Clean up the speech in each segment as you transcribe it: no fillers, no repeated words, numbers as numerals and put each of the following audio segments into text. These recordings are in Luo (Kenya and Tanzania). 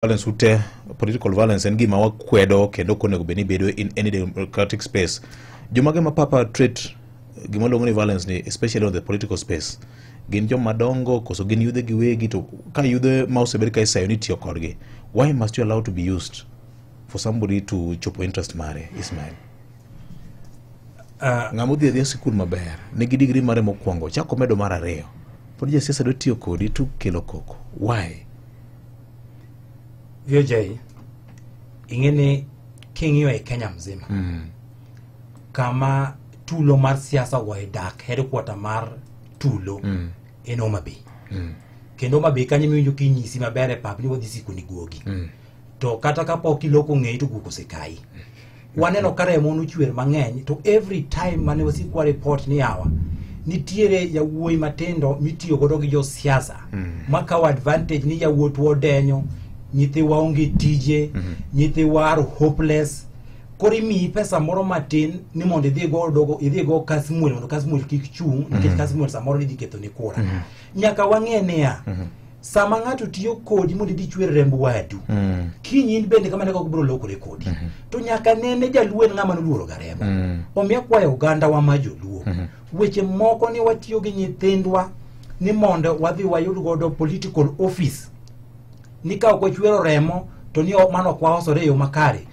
Violence ute, political violence en gima wakwedo kendo ok onego bed ni bedo in any democratic space. Jomage ma perpetrate gima luongo ni violence ni, especially on the political space, gin joma dongo koso gin yudhe giwegi? To ka yudhe ma osebed ka iseyo ni itiyo kodgi, why must you allow to be used for somebody to chopo interest mare, Ismail? Ng'ama odhi adhiya sikul maber, nigi degree mare mokwongo, chako medo mar ariyo, pod jasiasa dwa tiyo kodi to kelo koko. Why? VOJ, ing'e ni king'iyo e Kenya mzima, kama tulo mar siasa ogoye dak, headquarter mar tulo en Homa Bay. Kendo Homa Bay kanyo miwinjo kinyisi maber e pap ni wadhi sikoni guogi. To kata kapok iloko ng'eyi to guok osekayi. Waneno ka remo nochwer mang'eny, to every time mane wasikwa report ni yawa nitiere yawuoyi matindo mitiyo godo gi josiasa makawo advantage ni yawuotwa odenyo, nyithiwa onge tije, nyithiwa are hopeless. Koro imiyi pesa moro matin ni mondo idhi go idhi go Kasmuel mondo Kasmuel kik chung', nikech Kasmuel samoro idhi ketho ni kura. Nyaka wang'e niya, sama ng'ato tiyo kodi mondo idhi chwer remb wadu, kiny in bende kamano kaka obiro lokore kodi. To nyaka nene jaluo en ng'ama noluoro ga remo. Omiyo akwayo oganda wa ma joluo, weche moko ni watiyo gi nyithindwa ni mondo wadhi wayud godo political office, ni ka ok wachwero remo to ni mano ok waosore e yo makare,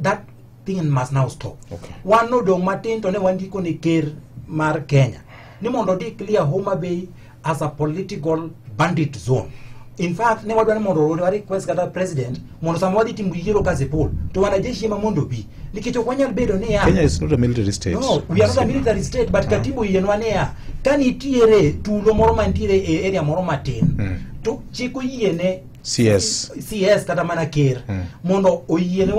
that thing must now stop. Wan nodong' matin to ne wandiko ne ker mar Kenya ni mondo declare Homa Bay as a political bandit zone. In fact, ne wadwa ni mondo wa request kata president mondo sama wadhi timo yiero Kasipul to wanajeshi ema mondo obi, nikech ok wanyal bedo niya Kenya is not a military state. No, we are not a military state, but katiba oyienwa niya ka nitiere tulo moro mantiere e area moro matin to chik oyiene CS. CS kata mana ker mondo oyiene.